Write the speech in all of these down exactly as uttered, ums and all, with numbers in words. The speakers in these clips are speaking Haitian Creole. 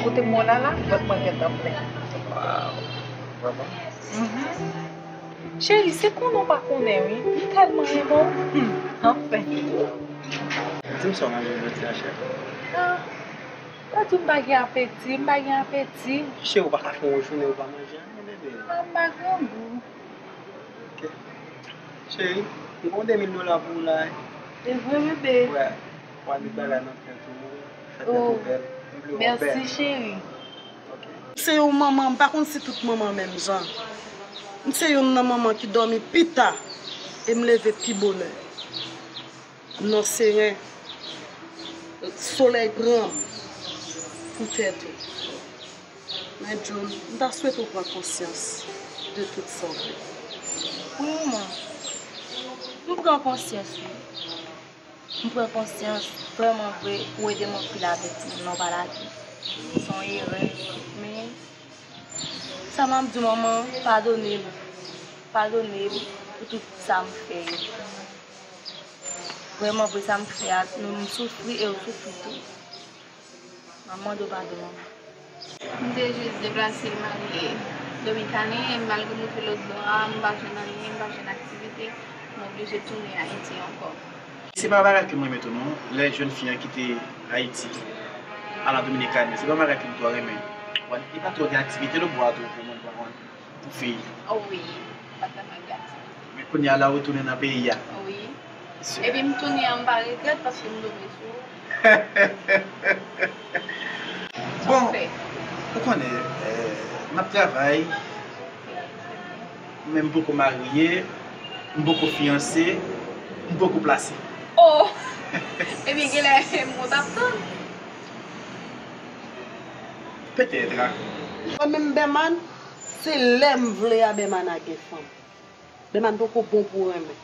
Kote m la la, vant mwen gentan plen. Waw. Vrèman? Mhm. Cheri, se konnen w pa konnen, wi. M tèlman renmen w. Hmm, anfen. Di m sa w manje jodi a, cheri. Ah, pa di m pa gen apeti, m pa gen apeti. Cheri, ou pa ka fè yon jounen ou pa manje anyen, bebe. Ah, m pa grangou. Ok. Cheri, m gen yon de mil dola pou ou la, wi. Se vre, bebe? Wè. W al met bagay nan tèt ou, fè tèt ou bèl. M vle w bèl. Mèsi, cheri. Ok. M se yon manman, m pa konn si tout manman menm jan. M se youn nan manman ki dòmi pi ta e m leve pi bonè. Nan seren, solèy pran m pou tèt ou. Men John, m ta swete w pran konsyans de tout sa w fè. Wi, manman. M pran konsyans, wi. M pran konsyans, vrèman vre, ou ede m anpil avèk timoun nan w pa lage. Se yon erè, men sa m ap di w, manman, padone m. Padone m pou tout sa m fè yo. Vrèman vre, sa m fè a, nou, m soufri e ou soufri tou. M ap mande w padon, manman. M te jis deplase m ale Dominiken, e malgre m rive lòt bò a, m pa jwenn anyen, m pa jwenn aktivite, m oblije tounen Ayiti ankò. Se pa bagay ke m renmen tou non, lè jèn fi an kite Ayiti, al an Dominikani, se pa bagay ke m twò renmen. Li pa twò gen aktivite lòt bò a tou pou moun pa konn. Pou fi. Oh wi, m pa t tèlman gen aktivite. Men kounye a la ou tounen nan peyi a. Wi. Epi m tounen an, m pa regrèt paske m tonbe sou ou. Bon, ou konnen, eh, m ap travay, men m poko marye, m poko fiyanse, m poko plase. Oh! Ebyen, genlè m konn ap tann. Petèt. Mwen menm Bèman, se lè m vle a Bèman a gen fanm. Bèman poko bon pou renmen.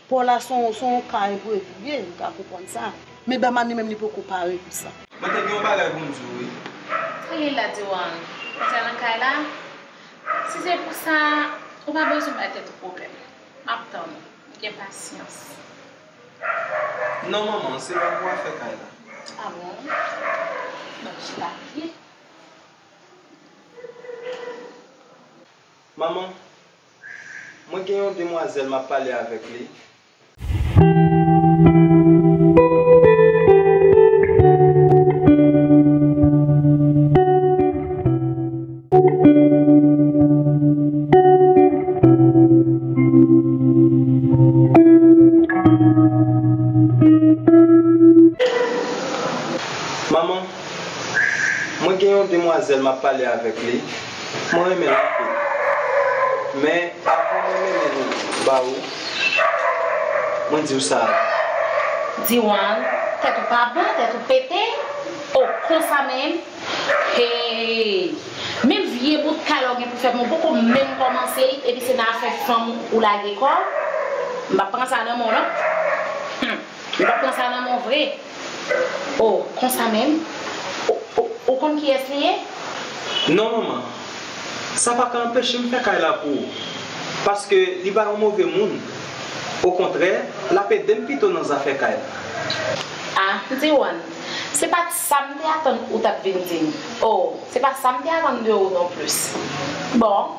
Paw la se yon, se yon ka enprevi li ye, m ka konprann sa. Men Bèman li menm li poko pare pou sa. Mwen te gen yon bagay pou m di w wi. Sa gen la, Diwan? Ou te nan kay la? Si se pou sa, ou pa bezwen bay tèt ou pwoblèm. M ap tann ou. Gen pasyans. Non, manman, se pa pou afè kay la. Ah bon? Donk, chita pye. Manman, mwen gen yon demwazèl m ap pale avèk li. Manman, mwen gen yon demwazèl m ap pale avèk li. Mwen renmen l anpil. Men, avan mwen mennen l ba ou, mwen di w sa. Diwan, tèt ou pa bon, tèt ou pete? O, konsa menm? Hey! Menm vye bout kay la w gen pou fè, men w poko menm kòmanse l, epi se nan afè fanm ou lage kò w? M p ap pran sa nan men w non. Hum! M p ap pran sa nan men w vre. O, konsa menm? Ou, ou, ou konn kiyès li ye? Non, manman. Sa pa ka anpeche m fè kay la pou ou. Paske li pa yon move moun. Okontrè, l ap ede m pito nan zafè kay la. Ah, Diwan, se pa t sa m te atann ou t ap vin di m. O, se pa sa m te atann de ou non plis. Bon,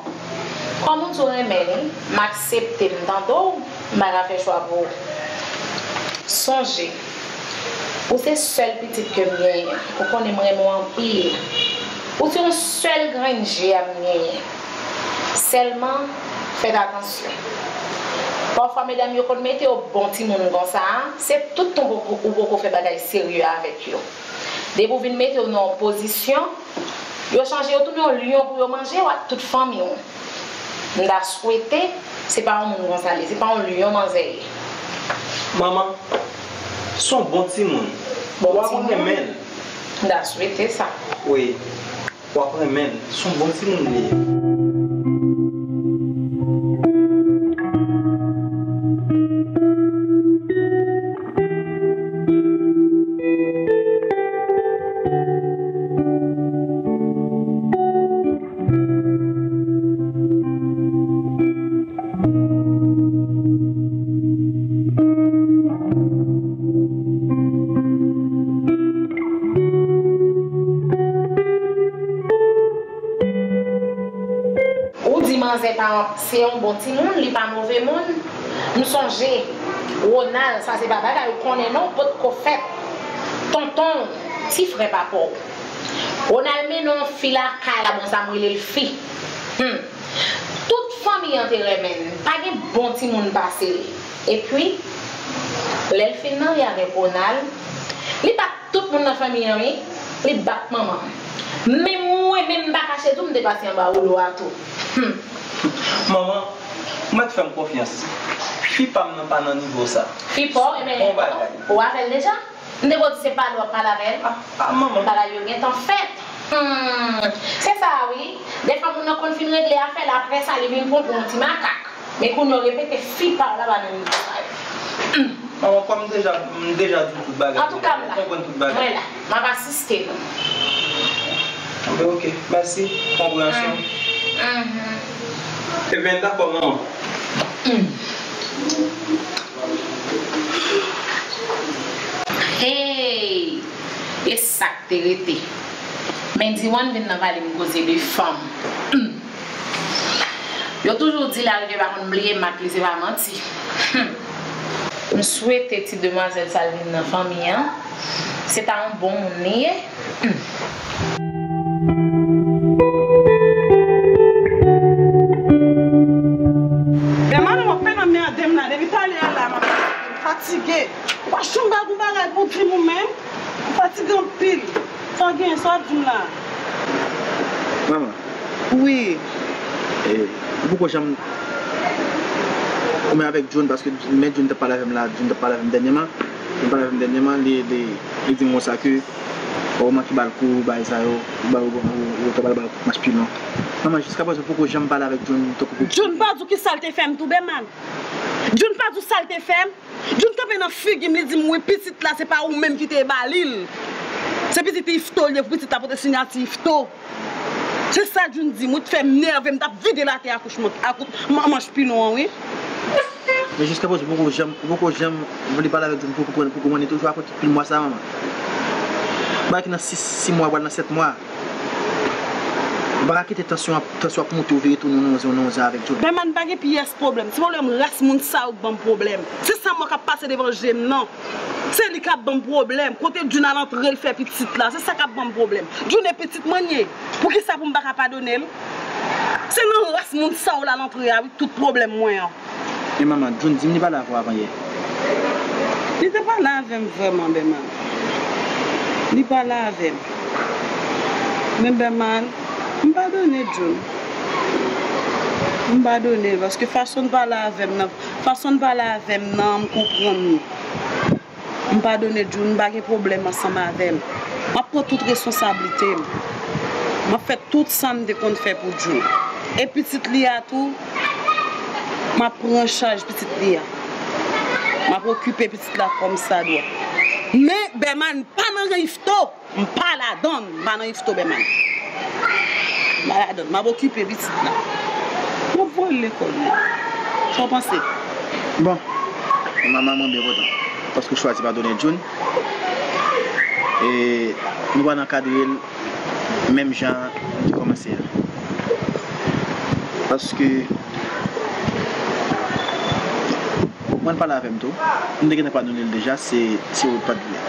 kòm ou di w renmen li, m aksepte, m tande w, m pa ka fè chwa pou ou. Sonje, ou se sèl pitit ke m genyen. Ou konnen m renmen w anpil. Ou se yon sèl grenn je a m genyen. Sèlman, fè atansyon. Pafwa, medam yo konn mete yo bon timoun konsa a, se tout tan ou poko, ou poko fè bagay serye avèk yo. Depi w vin mete yo nan yon pozisyon, yo chanje, yo tounen yon lyon pou yo manje w ak tout fanmi w. M ta swete se pa yon moun konsa l ye, se pa yon lyon manzè ye. Manman, se yon bon timoun. Bon timoun. W ap renmen l. M ta swete sa. Wi. W ap renmen l. Se yon bon timoun li ye. manzè pa, se yon bon timoun, li pa move moun. M sonje, Ronald, sa se pa bagay ou konnen non, potko fèt. Tonton, ti frè papa w. Ronald mennen yon fi lakay la, bon, sa m rele l fi. Hmm. Tout fanmi an te renmen l. Pa gen bon timoun pase li. Epi, lè l fin marye avèk Ronald, li bat tout moun nan fanmi an, wi. Li bat manman m. Menm mwen, menm m pa kache di w, m te pase anba woulo a tou. Hmm. Manman, ou mèt fè m konfyans. Fi pa m nan pa nan nivo sa. Fi pa w, ebyen, bon bagay. Ou avè l deja? M te konn di se pale w ap pale avè l. Ah, ah, manman. Bagay yo gentan fèt. Hmm, se sa wi. Dèfwa moun nan konn fin regle afè l, apre sa li vin pran pou yon ti makak. Men kounye a w repete fi pa w la pa nan nivo sa yo. Hmm. Manman, kòm m deja, m deja di w tout bagay deja, ou konprann tout bagay. Antouka, m la. Mwen la. M ap asiste nou. Anben, ok. Mèsi. Konpreyansyon. Mhm. Ebyen, dakò, manman. Hmm. Hey! E sa k te rete. Men Diwan vin nan pale m koze de fanm. Hmm. Yo toujou di larivyè pa konn bliye mak li, se pa manti. Hmm. M swete ti demwazèl sa l vin nan fanmi an. Se ta yon bon moun li ye. Hmm. Bèman, w ap fè nan mède m la. Depi talè a la, m ap fatige. Ou pa janm ba gon bagay pou di m ou menm. M fatige anpil. Sa w genyen, sa w ap di m la? Manman. Wi. E, ou poko janm goumen avèk John, paske men John t ap pale avè m la, John t ap pale avè m dènyèman. John pale avè m dènyèman, li, li, li di m konsa ke ou manke ba l kou, bagay sa yo, ou ba, ou, ou, ou, ou ba l, ba l kout mach pilon. Manman, jiskaprezan, ou poko janm pale avèk John, tankou pou John pa di w ki sa l te fè m tou, Bèman. John pa di w sa l te fè m. John kanpe nan figi m, li di m, wi, pitit la, se pa ou menm ki te ba li l. Se pitit Ifto li ye, pou pitit la pote siyati Ifto. Se sa John di m, wi, t fè m nève, m t ap vide l atè a kout, a kout manch pilon an, wi. Men jiskaprezan, ou poko janm, ou poko janm vle pale avèk John pou, pou, pou konprann li toujou apre tout pil mwa sa, manman. Bagay ki nan sis, sis mwa, pral nan sèt mwa. Ou pa ka kite tansyon ap, tansyon ap monte, ou vire tounen yon nonzen, yon nonzen avèk John. Bèman, pa gen pyès pwoblèm. Se pwoblèm ras moun sa yo k ban m pwoblèm. Se sa m wè k ap pase devan je m nan. Se li k ap ban m pwoblèm. Kote John al antre, l fè pitit la. Se sa k ap ban m pwoblèm. John e pitit mwen l ye. Poukisa pou m pa ka padone l? Se nan ras moun sa yo l al antre a, wi, tout pwoblèm mwen an. Men manman, John di m li pale avè w avan yè. Li te pale avè m vrèman, Bèman. Li pale avè m. Men Bèman, m padone John. M padone l, paske fason l pale avè m nan, fason l pale avè m nan, m konprann li. M padone John, m pa gen pwoblèm ansanm avè l. M ap pran tout responsablite m. M ap fè tout sa m te konn fè pou John. E pitit li a tou, m ap pran chaj pitit li a. M ap okipe pitit la kòmsadwa. Men, Bèman pa nan ran Ifto. M pa ladann, m pa nan Ifto, Bèman. M pa ladann, m ap okipe pitit la. M ap voye l lekòl, wi. Sa w panse? Bon, manman, mwen byen kontan. Paske w chwazi padone John. E nou pral ankadre l menm jan nou te kòmanse a. Paske ou konn pale avè m tou. M te gentan padone l deja, se, se ou t pa t vle.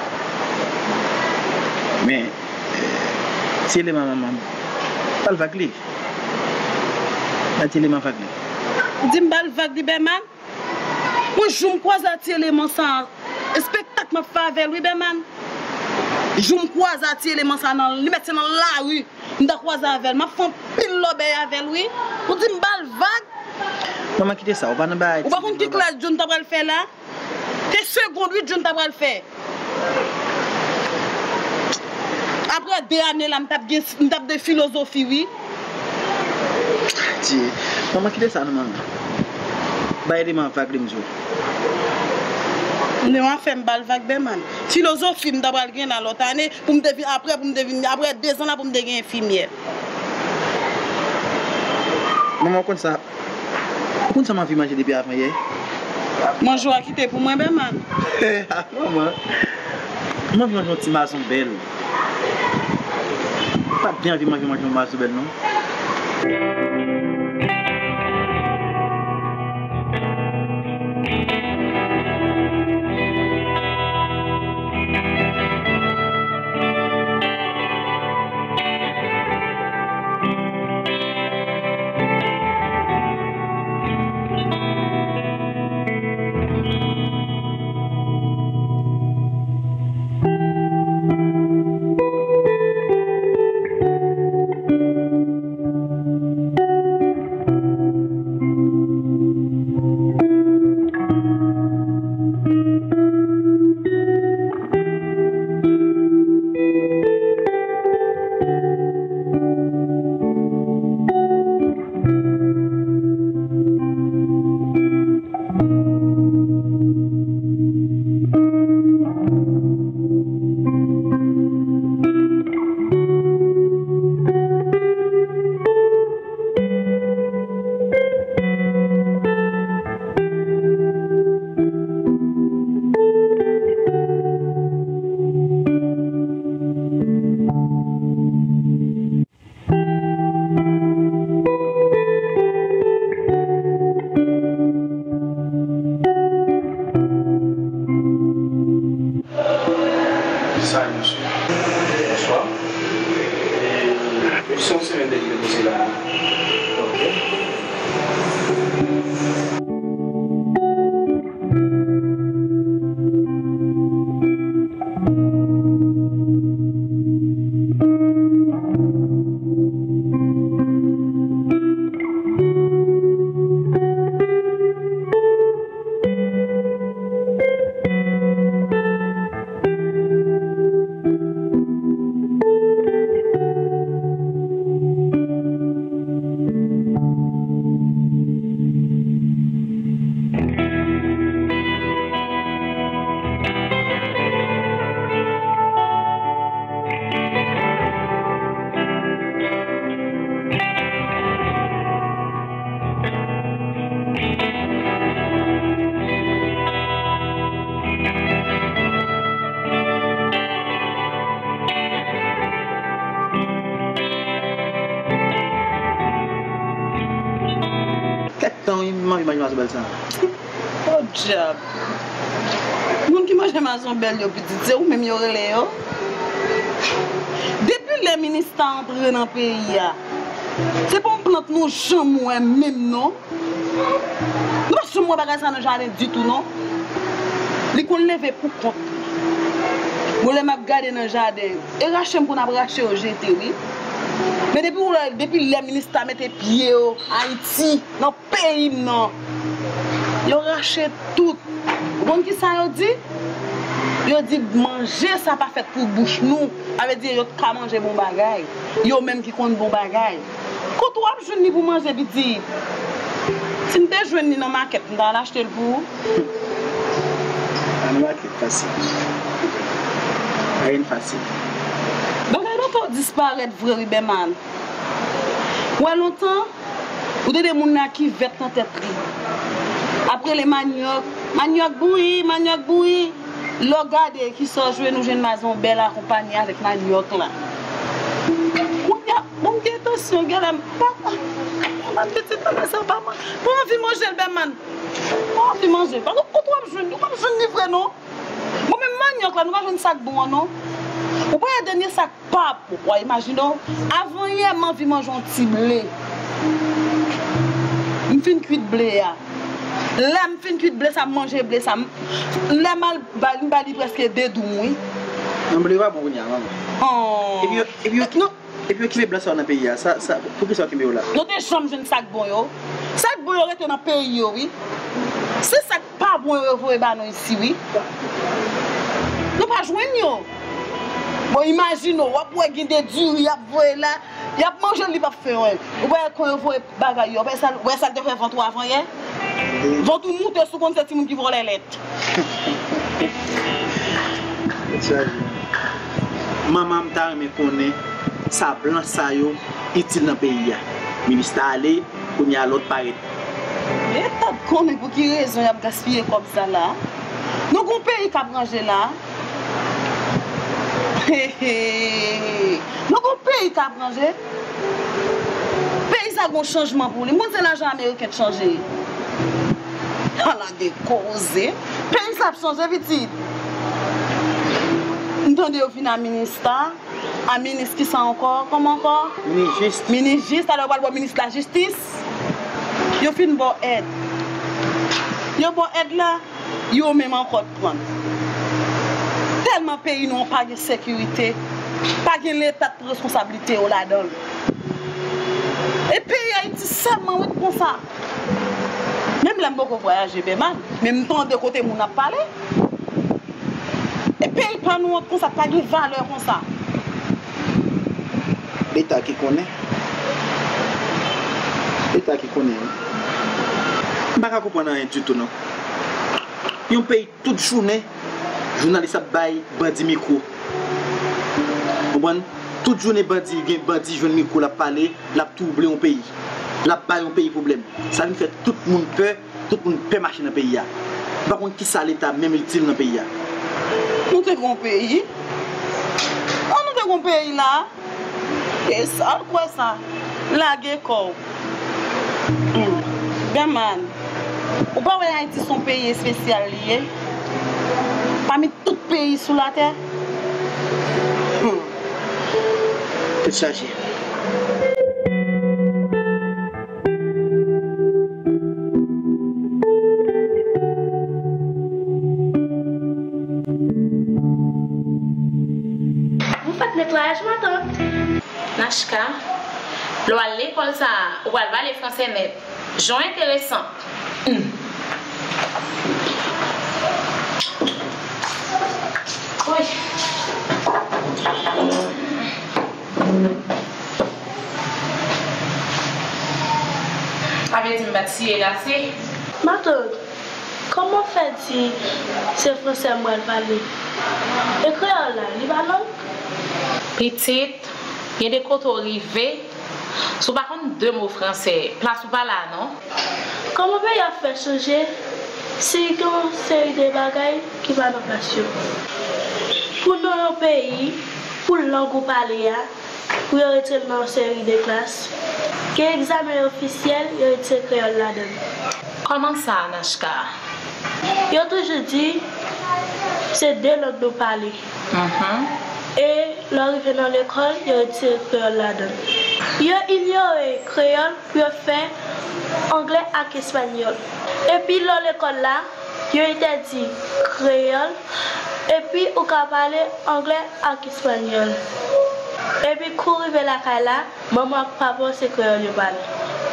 Men, eh, ti eleman manman, ba l vag li. Ba ti eleman vag li. Ou di m ba l vag li, Bèman? Mwen, jou m kwaze a ti eleman sa, espektak m ap fè avè l, wi, Bèman. Jou m kwaze a ti eleman sa nan, li mèt se nan lari m ta kwaze avè l. M ap fè anpil lòbèy avè l, wi. Ou di m ba l vag? Manman, kite sa, ou pa nan bagay ti eleman. Ou pa konn ki klas John ta pral fè la? Se segond, wi, John ta pral fè. Apre de ane la, m t ap gen, m t ap de filozofi, wi. Dye. Manman, kite sa non, manman. Bay eleman vag li, m di w. Eleman fè m ba l vag, Bèman. Filozofi m ta pral gen la lòt ane, pou m te vin, apre pou m te vin, apre de zan la pou m te gen enfimyè. Manman, ou konn sa, ou konn sa m anvi manje depi avan yè? Manje w a kite pou mwen, Bèman. Manman, m anvi manje yon ti mazonbèl. M pa t byen anvi manje, manje yon mazonbèl, non. Tan wi, m anvi manje mazonbèl sa. Podyab. Moun ki manje mazonbèl yo pitit, se ou menm yo rele yo. Depi lè Minista antre nan peyi a, se pa yon plant nou janm wè menm non. Nou pa janm wè bagay sa nan jaden ditou non. Li konn leve pou kont li. Bon, lè m ap gade nan jaden, e rache m konn ap rache yo jete wi. Men depi w lè, depi lè Minista mete pye yo Ayiti, nan peyi m nan, yo rache tout. Ou konn kisa yo di? Yo di manje sa pa fèt pou bouch nou. Sa vle di yo t ka manje bon bagay. Yo menm ki konn bon bagay. Kote w ap jwenn li pou manje pitit? Si m te jwenn li nan makèt, m ta al achte l pou ou. Nan makèt fasil. Ayen fasil. Bagay yo t ap disparèt vre wi Bèman. Wè lontan, ou te de moun nan kivèt nan tèt li. Ap rele manyòk, manyòk bouyi, manyòk bouyi. Lè w gade kisa w jwenn, ou jwenn mazonbèl akonpanye avèk manyòk la. Kounye a, bon, m gen tansyon, gèlè m pa, pa, pa, pitit, pa sa, pa, pa anvi manje l, Bèman. Pa anvi manje l. Pa kote w ap jwenn, ou p ap jwenn li vre, non. Bon, menm manyòk la, nou pa jwenn sa k bon an, non. Ou pa wè dènye sa k pa bon. W a imajine w, avan yè, m anvi manje yon ti ble. M fin kwit ble a. Lè m fin kwit ble sa, m manje ble sa. M, lè m al ba, m ba li prèske de doum, wi. Nan ble pa bon kounye a, manman. Oh. Epi yo, epi yo, non. Epi yo kenbe blan sa yo nan peyi a. Sa, sa, poukisa yo kenbe yo la? Nou te janm jwenn sa k bon yo. Sa k bon yo rete nan peyi yo, wi. Se sa k pa bon yo, yo voye ba nou isi, wi. Nou pa jwenn yo. Bon, imajine w, w ap wè gen de diri y ap voye la, y ap manje l, li p ap fen, wi. Ou wè kon yo voye bagay yo, w wè sa, w wè sa l te fè vant ou avan yè? Vant ou moute sou konn se timoun ki vòlè lèt. Manman m ta renmen konnen sa blan sa yo itil nan peyi a. Minista ale, kounye a lòt parèt. E ta konnen pou ki rezon y ap gaspiye kòb sa la. Nou gon peyi k ap ranje la. He, he. Nou gon peyi k ap ranje. Peyi sa gon chanjman pou li. M konn se lajan ameriken t chanje. Ala de koze. Peyi sa ap chanje, pitit. M tande yo vin a minista. A minis kisa ankò? Kòman ankò? Minis jis. Minis jis. Talè yo pral ba w minis lajistis. Yo fin ba w èd. Yo ba w èd la. Yo menm ankò t pran. Tèlman peyi nou an pa gen sekirite, pa gen Leta t pran responsablite yo ladan l. E peyi Ayiti sèlman wi t konsa. Menm lè m poko vwayaje Bèman, men m tande kote moun ap pale. E peyi pa nou an t konsa, pa gen valè konsa. Leta ki konnen. Leta ki konnen wi. M pa ka konprann anyen ditou non. Yon peyi tout jounen, jounalis ap bay bandi mikwo. Konprann? Tout jounen bandi, gen bandi jwenn mikwo, l ap pale, l ap twouble yon peyi. L ap bay yon peyi pwoblèm. Sa vin fè tout moun pè, tout moun pè mache nan peyi a. M pa konn kisa Leta menm itil nan peyi a. Nou te gon peyi? An nou te gon peyi la? E sa, al kwè sa. Lage kò w. Hmm. Bèman, ou pa wè Ayiti se yon peyi espesyal li ye? Pami tout peyi sou latè? Hmm. Tèt chaje. Ou fèk netwayaj, matant. Nachka, lè w al lekòl sa a, ou pral pale fransè nèt. Jan w enteresan. Hmm. Woy. Sa vle di m pa t siye l ase? Matant, kòman w fè di se fransè m pral pale? E kreyòl la, li pa lang? Pitit, gen de kote w rive, si w pa konn de mo fransè, plas ou pa la non. Kòman peyi a fè chanje si gen yon seri de bagay ki pa nan plas yo? Pou non yon peyi, pou lang ou pale a, pou yo retire l nan yon seri de klas. Gen egzamen ofisyèl, yo retire kreyòl ladan l. Kòman sa, Anachka? Yo toujou di se de lang nou pale. Mhm. E lè w rive nan lekòl, yo retire kreyòl ladan l. Yo inyore kreyòl pou yo fè anglè ak espanyòl. Epi lè w lekòl la, yo entèdi kreyòl, epi ou ka pale anglè ak espanyòl. Epi kou w rive lakay la, manman ak papa w se kreyòl yo pale.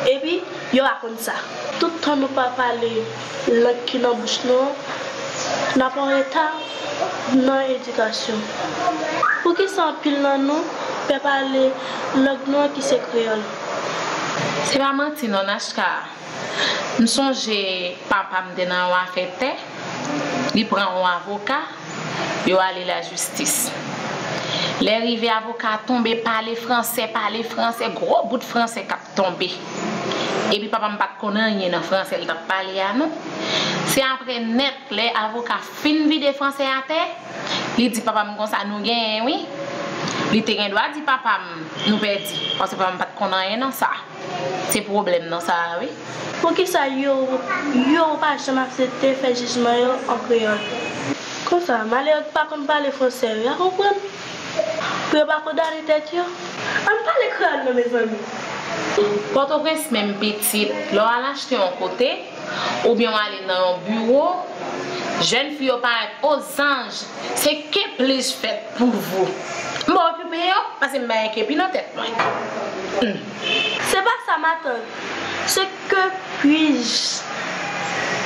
Epi, yo pa konn sa. Tout tan nou pa pale lang ki nan bouch nou an, n ap an reta nan edikasyon. Poukisa anpil nan nou pè pale lang nou an ki se kreyòl? Se pa manti non, Nachka. M sonje papa m te nan yon afè tè, li pran yon avoka, yo ale lajistis. Lè rive avoka a tonbe, pale fransè, pale fransè, gwo bout fransè k ap tonbe. Epi papa m pa t konn anyen nan fransè l t ap pale a non. Se apre nèt, lè avoka fin vide fransè atè, li di papa m konsa, "Nou genyen wi." Li te gen dwa di papa m, "Nou pèdi," paske papa m pa t konn anyen nan sa. Se pwoblèm nan sa a wi. Poukisa yo, yo pa janm aksepte fè jijman yo an kreyòl? Konsa, malere ki pa konn pale fransè yo, y a konprann? Pou yo pa kondane tèt yo? Ann pale kreyòl non, mezanmi. Pòtoprens menm pitit, lè w al achte yon kote, oubyen w ale nan yon biwo, jèn fi yo parèt ozanj, se ke plis fèt pou vou. M pa okipe yo, paske m pa gen kepi nan tèt mwen. Hmm. Se pa sa, matant. Se ke puis-je?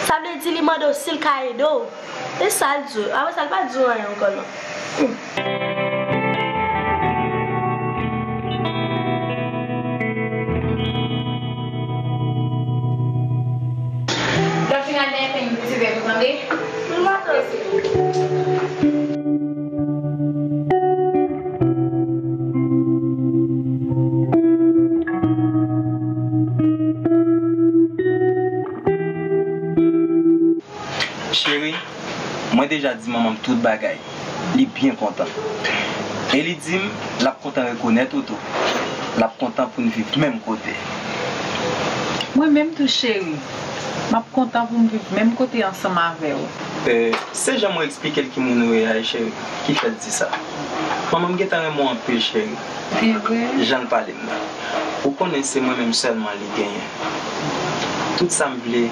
Sa vle di li mande w si l ka ede w. E sa l di w. Apre sa, l pa di w anyen ankò non. Hmm. Lè w fin al dèyè peny pou ti vè tou, tande? Wi, matant. Cheri, mwen deja di manman m tout bagay. Li byen kontan. E li di m l ap kontan rekonèt ou tou. L ap kontan pou n viv menm kote. Mwen menm tou, cheri. M ap kontan pou m viv menm kote ansanm avè w. E, se jan mwen eksplike l ki moun ou ye a, cheri, ki fè l di sa. Manman m gentan renmen w anpil, cheri. Jan l pale m nan. Ou konnen se mwen menm sèlman li genyen. Tout sa m vle,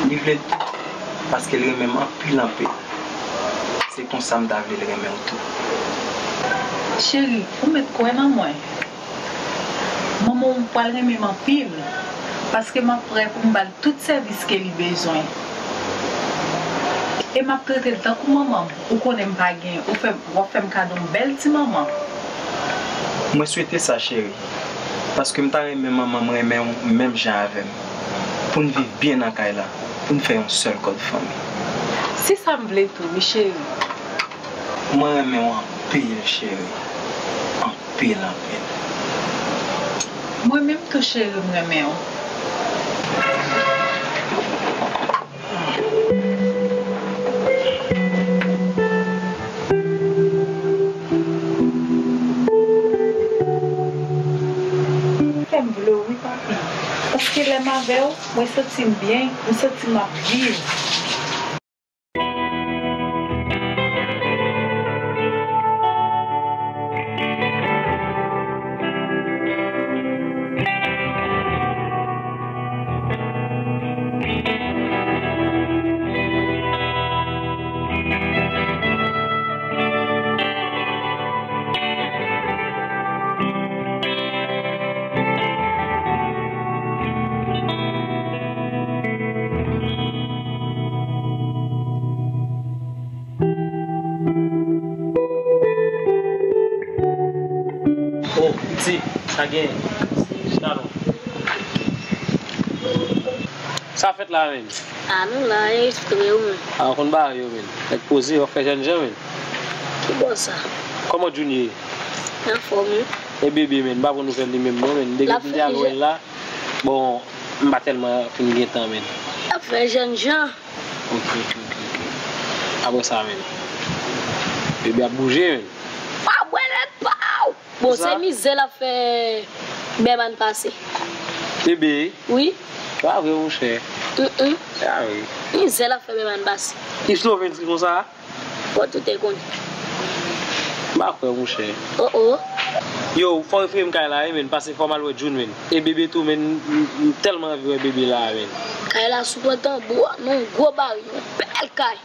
li vle l tou. Paske l renmen m anpil, anpil. Se konsa m ta vle l renmen w tou. Cheri, ou mèt kwè nan mwen. Manman w pral renmen m anpil. Paske m ap prè pou m ba l tout sèvis ke li bezwen. E m ap trete l tankou manman m. Ou konnen m pa gen, ou fè, w ap fè m kado yon bèl ti manman. Mwen swete sa, cheri. Paske m ta renmen manman m renmen w menm jan avè m. Pou n viv byen nan kay la. Pou n fè yon sèl kòd fanmi. Se sa m vle tou, wi, cheri. Mwen renmen w anpil, cheri. Anpil, anpil. Mwen menm tou, cheri, m renmen w. Fè m vle w wi, papi. Paske lè m avè w, mwen santi m byen, m santi m ap viv. Oh, piti, sa gen? Chita non. Sa fèt la menm? A nou la, e frè ou menm? A, ou konn bagay yo menm. Nèg poze, w ap fè jènjan menm. Ki bò sa? Kòman Junior ye? Anfòm wi. E bebe menm, m pa pran nouvèl li menm non menm. Depi m te al wè l la, bon, m pa tèlman fin gen tan menm. L ap fè jènjan. Ok, ok, ok, ok. Apre sa menm. Bebe ap bouje menm. Pa bwè lèt pa w! Bon, se mizè l ap fè Bèman pase. Bebe, Wi. pa vre, monchè. Mm-mm. Pa vre. Mizè l ap fè Bebe ann pase. Yves Lovens ki konsa? Bon, tout te konn. M pa kwè, monchè. Oh, oh. Yo, fò refre m kay la, wi, men, pase fò m al wè June, men. E Bebe tou, men, m, m tèlman anvi wè Bebe la, men. Kay la sou pran tanbou a, nan yon gwo bari, yon bèl kay.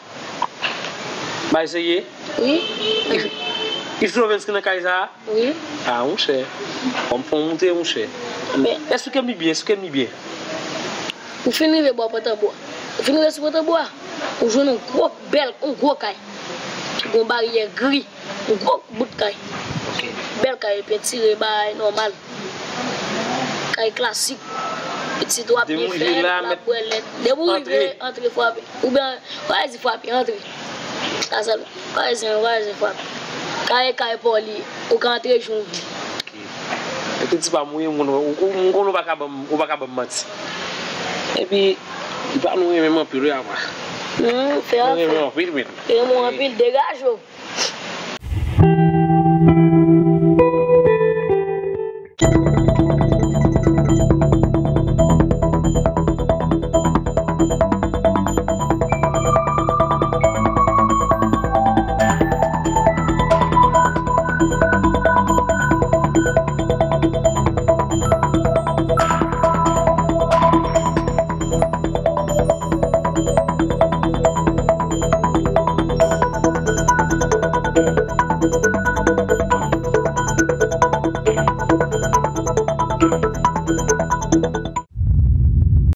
Bay serye? Wi. Yves Lovens ki nan kay sa a? Wi. Ah, monchè. Fò m fè w moute, monchè. Men, Esplike m li byen, esplike m li byen. ou fin rive bò pran tanbou a. Ou fin rive sou pran tanbou a. Ou jwenn yon gwo bèl, yon gwo kay. Yon baryè gri. Yon gwo bout kay. Bèl kay, pentire, bagay nòmal. Kay klasik. Pitit w ap Depi byen w fè, rive la, l mèt ap bwè lèt. Depi w rive, antre. Antre frape. Oubyen, pa di frape, antre. Sa sèlman. Pa di, pa di frape. Kay, kay pa w li. Ou ka antre jan w vle. Epi ti pa mouye, m konn ou, ou, ou, ou pa ka ban m, ou pa ka ban m manti. Epi, li pa nou renmen m anpil, wi, apa. Hmm, fè Nou renmen afè. m anpil, men. Fè mwen anpil, degaje w.